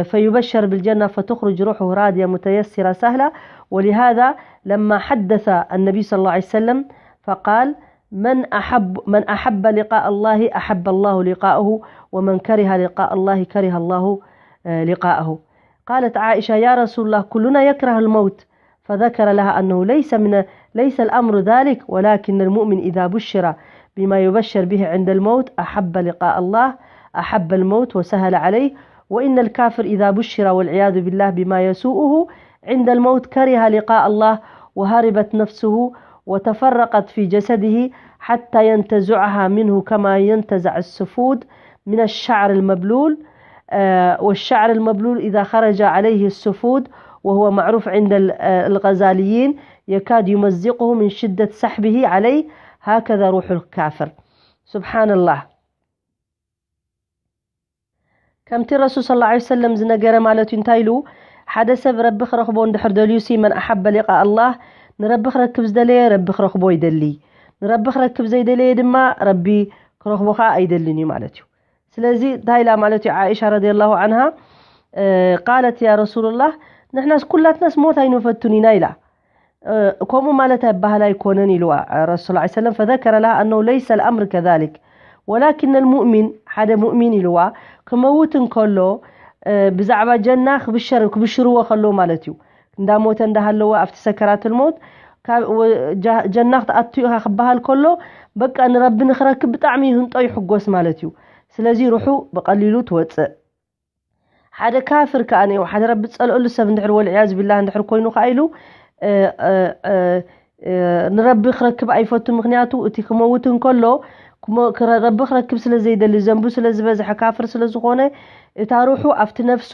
فيبشر بالجنة فتخرج روحه راضية متيسرة سهلة. ولهذا لما حدث النبي صلى الله عليه وسلم فقال من أحب من أحب لقاء الله أحب الله لقاءه ومن كره لقاء الله كره الله لقاءه. قالت عائشة يا رسول الله كلنا يكره الموت فذكر لها أنه ليس من ليس الأمر ذلك ولكن المؤمن إذا بشر بما يبشر به عند الموت أحب لقاء الله أحب الموت وسهل عليه وإن الكافر إذا بشر والعياذ بالله بما يسوءه عند الموت كره لقاء الله وهربت نفسه وتفرقت في جسده حتى ينتزعها منه كما ينتزع السفود من الشعر المبلول والشعر المبلول إذا خرج عليه السفود وهو معروف عند الغزاليين يكاد يمزقه من شدة سحبه عليه هكذا روح الكافر. سبحان الله. ከምቲ ረሱል صلى الله عليه وسلم ዝነገረ ማለት እዩ እንታይ ኢሉ ሓደ ሰብ ረቢ ክረኽቦ እንድሕር ደልዩ ሲ من أحب لقاء الله ንረቢ ክረክብ ዝደለየ ረቢ ክረኽቦ ይደሊ ንረቢ ክረክብ ዘይደለየ ድማ ረቢ ክረኽቦ ከዓ ኣይደልን እዩ ማለት እዩ። ስለዚ እንታይ ኢላ ማለት እዩ ዓኢሻ رضي الله عنها قالت يا رسول الله ንሕናስ ኩላትናስ ሞት ኣይንፈቱን ኢና ኢላ። ከምኡ ማለት ኣይበሃል ኣይኮነን ኢልዋ ረሱል صلى الله عليه وسلم فذكر لها أنه ليس الأمر كذلك ولكن المؤمن ሓደ ሙእሚን ኢልዋ ክመውት እንከሎ ብዛዕባ ጀና ክብሸር ክብሽርዎ ከለዉ ማለት እዩ። እንዳሞተ እንዳሃለወ ኣብቲ ሰከራት ልሞት ጀና ክትኣቱ ኢኻ ክበሃል ከሎ በቃ ንረቢ ንክረክብ ብጣዕሚ ይህንጦ ይሕጎስ ማለት እዩ። ስለዚ ሩሑ ብቐሊሉ ትወፅእ። ሓደ ካፍር ከዓ ነይው ሓደ ረቢ ዝፀልአሉ ሰብ እንድሕር ወልዕያዝ ቢላህ እንድሕር ኮይኑ ከዓ ኢሉ ንረቢ ክረክብ ኣይፈቱ። ምክንያቱ እቲ ክመውት እንከሎ ረቢ ክረክብ ስለ ዘይደሊ ዘንቡ ስለ ዝበዝሐ ካፍር ስለ ዝኾነ እታ ሩሑ ኣብቲ ነፍሱ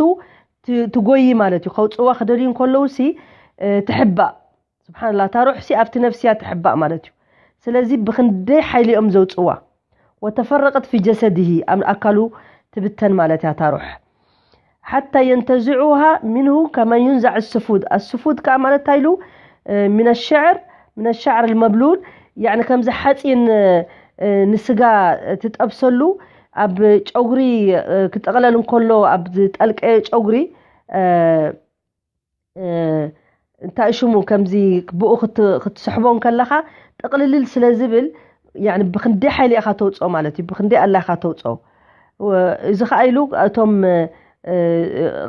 ትጎይ ማለት እዩ። ከውፅዋ ክደልዩ እንከለዉ ሲ ትሕባእ ስብሓንላ እታ ሩሕ ሲ ኣብቲ ነፍስያ ትሕባእ ማለት እዩ። ስለዚ ብክንደይ ሓይሊ እዮም ዘውፅዋ ወተፈረቀት ፊ ጀሰድሂ ኣብ ኣካሉ ትብተን ማለት እያ እታ ሩሕ ሓታ የንተዝዑሃ ሚንሁ ከመ ዩንዛዕ ስፉድ ኣስፉድ ከዓ ማለት እንታይ ኢሉ ምን ሸዕር ምን ሸዕር ልመብሉል ያኒ ከምዚ ሓፂን ንስጋ ትጠብሰሉ ኣብ ጨጉሪ ክጠቕለል እንከሎ ኣብ ዝጠልቀየ ጨጉሪ እንታይ ሽሙ ከምዚ ብኡ ክትስሕቦ ከለኻ ጥቕልልል ስለ ዝብል ብክንደይ ሓይሊ ኢኻ ተውፅኦ ማለት እዩ። ብክንደይ ኣላ ኢኻ ተውፅኦ። እዚ ከዓ ኢሉ እቶም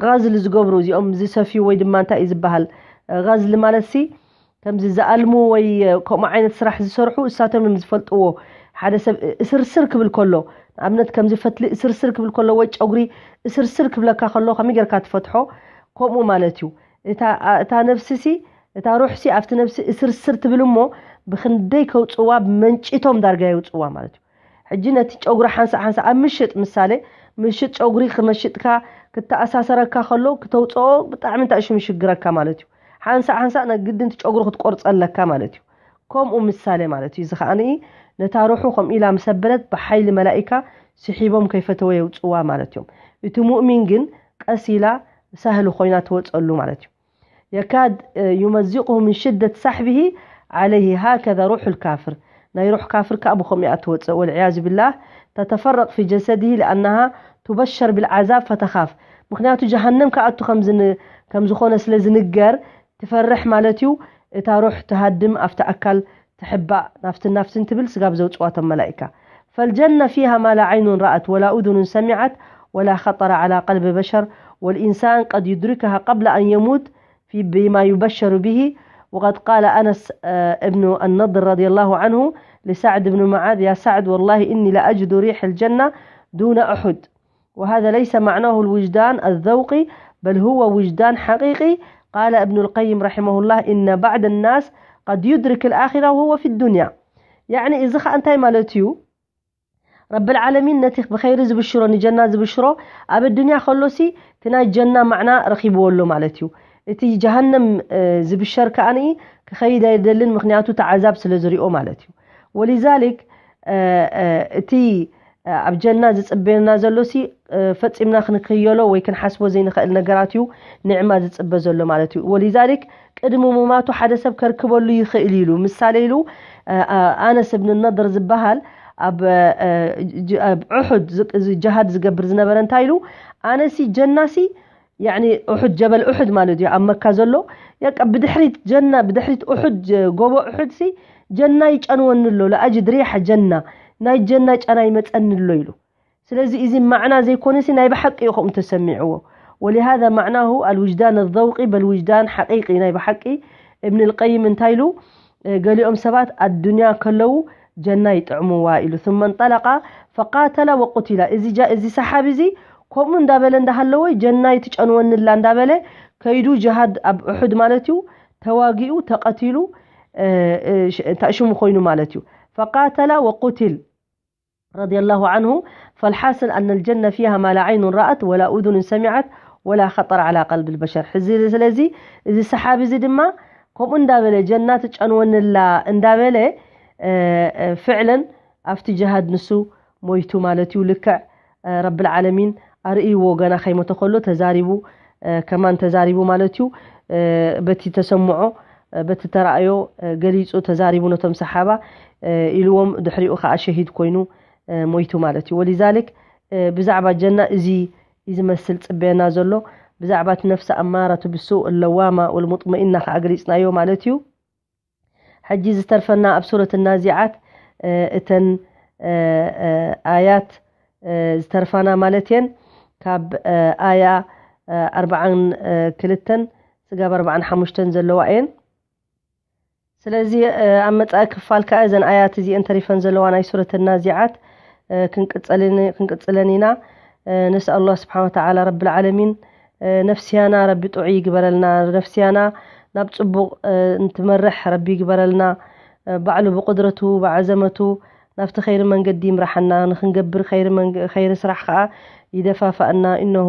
ጋዝል ዝገብሩ እዚኦም ዝሰፍዩ ወይ ድማ እንታይ እዩ ዝበሃል ጋዝል ማለት ሲ ከምዚ ዝኣልሙ ወይ ከምኡ ዓይነት ስራሕ ዝሰርሑ እሳቶም እዮም ዝፈልጥዎ። ሓደ ሰብ እስርስር ክብል ከሎ ንኣብነት ከምዚ ፈትሊ እስርስር ክብል ከሎ ወይ ጨጉሪ እስርስር ክብለካ ከሎ ከመይ ጌርካ ትፈትሖ ከምኡ ማለት እዩ። እታ ነፍሲ ሲ እታ ሩሕ ሲ ኣብቲ ነፍሲ እስርስር ትብል እሞ ብክንደይ ከውፅዋ ብመንጭቶም ዳርጋ የውፅዋ ማለት እዩ። ሕጂ ነቲ ጨጉሪ ሓንሳእ ሓንሳእ ኣብ ምሽጥ ምሳሌ ምሽጥ ጨጉሪ ክመሽጥካ ክተኣሳሰረካ ከሎ ክተውፅኦ ብጣዕሚ እንታይ ሽም ይሽግረካ ማለት እዩ። ሓንሳእ ሓንሳእ ናይ ግድን እቲ ጨጉሪ ክትቆርፀ ኣለካ ማለት እዩ። ከምኡ ምሳሌ ማለት እዩ። እዚ ከዓኒ ነታ ሩሑ ከምኡ ኢላ ምስ ኣበለት ብሓይሊ መላኢካ ስሒቦም ከይፈተወ የውፅዋ ማለት እዮም። እቲ ሙእሚን ግን ቀስ ኢላ ሳህሊ ኮይና ትወፀሉ ማለት እዩ። يكاد يمزقه من شدة سحبه عليه هكذا روح الكافر. ናይ ሩሕ ካፍር ከዓ ብኸምኡ እያ ትወፅእ والعياذ بالله. تتفرق في جسده لأنها تبشر بالعذاب فتخاف. ምክንያቱ ጀሃነም ክኣቱ ከም ዝኾነ ስለ ዝንገር ትፈርሕ ማለት እዩ። እታ ሩሕ ትሃድም ኣብቲ ኣካል ትሕባእ ናፍትን ናፍትን ትብል ስጋብ ዘውፅዋ እቶም መላኢካ. فالجنة فيها ما لا عين رأت ولا أذن سمعت ولا خطر على قلب بشر والإنسان قد يدركها قبل أن يموت في بما يبشر به. وقد قال أنس ابن النضر رضي الله عنه لسعد بن معاذ: يا سعد، والله إني لأجد ريح الجنة دون أحد. وهذا ليس معناه الوجدان الذوقي، بل هو وجدان حقيقي. قال ابن القيم رحمه الله: إن بعض الناس قد يدرك الآخرة وهو في الدنيا. يعني إذا خ أنت مالتيو رب العالمين نتيخ بخير زبشرو نجنة زبشرو أب الدنيا خلصي تنا جنة معنا رخيب ولو مالتيو. إتي جهنم زبشر كأني كخيدا يدلن مخنياتو تعذاب سلزريو مالتيو. ولذلك እቲ ኣብ ጀና ዝፅበየና ዘሎ ሲ ፈፂምና ክንክየሎ ወይ ክንሓስቦ ዘይንኽእል ነገራት እዩ ንዕማ ዝፅበ ዘሎ ማለት እዩ። ወሊዛሊክ ቅድሚ ሙማቱ ሓደ ሰብ ከርክበሉ ይኽእል ኢሉ ምሳሌ ኢሉ ኣነስ እብን ነድር ዝበሃል ኣብ ዑሑድ ጅሃድ ዝገብር ዝነበረ እንታይ ኢሉ ኣነሲ ጀናሲ ያኒ ኡሑድ ጀበል ኡሑድ ማለት እዩ ኣብ መካ ዘሎ ያቃ ብድሕሪት ጀና ብድሕሪት ኡሑድ ጎቦ ኡሑድ ሲ ጀና ይጨንወኒ ኣሎ ለኣጅድ ሪሓ ጀና ናይ ጀና ጨና ይመፀኒ ኣሎ ኢሉ ስለዚ እዚ ማዕና ዘይኮነ ሲ ናይ ብሓቂ እዩ ከምኡ ተሰሚዕዎ ولهذا معناه الوجدان الذوقي بل وجدان حقيقي ናይ ብሓቂ እብን ልቀይም እንታይ ኢሉ ገሊኦም ሰባት ኣዱንያ ከለዉ ጀና ይጥዕምዋ ኢሉ ثم انطلق فقاتل وقتل እዚ ሰሓቢ እዚ ከምኡ እንዳበለ እንዳሃለወ ጀና ይትጨንወንላ እንዳበለ ከይዱ ጅሃድ ኣብ ኡሑድ ማለት እዩ ተዋጊኡ ተቐቲሉ ታሽሙ ኮይኑ ማለት እዩ فقاتل وقتل رضي الله عنه فالحاصل أن الجنة فيها ما لا عين رأت ولا أذن سمعت ولا خطر على قلب البشر ሕዚ ስለዚ እዚ ሰሓቢ እዚ ድማ ከምኡ እንዳበለ ጀና ትጨንወንላ እንዳበለ ፍዕለን ኣብቲ ጅሃድ ንሱ ሞይቱ ማለት እዩ ልክዕ ረብል ዓለሚን ኣርእይዎ ገና ከይሞተ ከሎ ተዛሪቡ ከማን ተዛሪቡ ማለት እዩ በቲ ተሰምዖ በቲ ተራእዮ ገሊፁ ተዛሪቡ ነቶም ሰሓባ ኢልዎም ድሕሪኡ ከዓ ሸሂድ ኮይኑ ሞይቱ ማለት እዩ ወሊዛልክ ብዛዕባ ጀና እዚ ዝመስል ፅበየና ዘሎ ብዛዕባ እቲ ነፍሲ ኣማራቱ ብሱእ ለዋማ ወልሙጥመኢና ከዓ ገሊፅናዮ ማለት እዩ ሕጂ ዝተርፈና ኣብ ሱረት ናዚዓት እተን ኣያት ዝተርፋና ማለት እየን ካብ ኣያ ኣርባዓን ክልተን ስጋብ ኣርባዓን ሓሙሽተን ዘለዋ እየን ስለዚ ኣብ መፃኢ ክፋል ከዓ እዘን ኣያት እዚአን ተሪፈን ዘለዋ ናይ ሱረት ናዚዓት ክንቅፅለን ኢና نسأل الله سبحانه وتعالى رب العالمين ነፍስያና ረቢ ጥዑይ ይግበረልና ነፍስያና ናብ ፅቡቕ እንትመርሕ ረቢ ይግበረልና ባዕሉ ብቁድረቱ ብዓዘመቱ ናብቲ ኸይሪ መንገዲ ይምራሓና ንክንገብር ኸይሪ ስራሕ ከዓ ይደፋፋእና إنه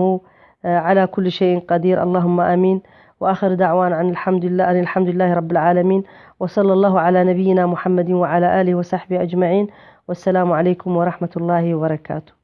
على كل شيء قدير اللهم آمين وآخر دعوانا أن الحمد لله أن الحمد لله رب العالمين وصلى الله على نبينا محمد وعلى آله وصحبه أجمعين والسلام عليكم ورحمة الله وبركاته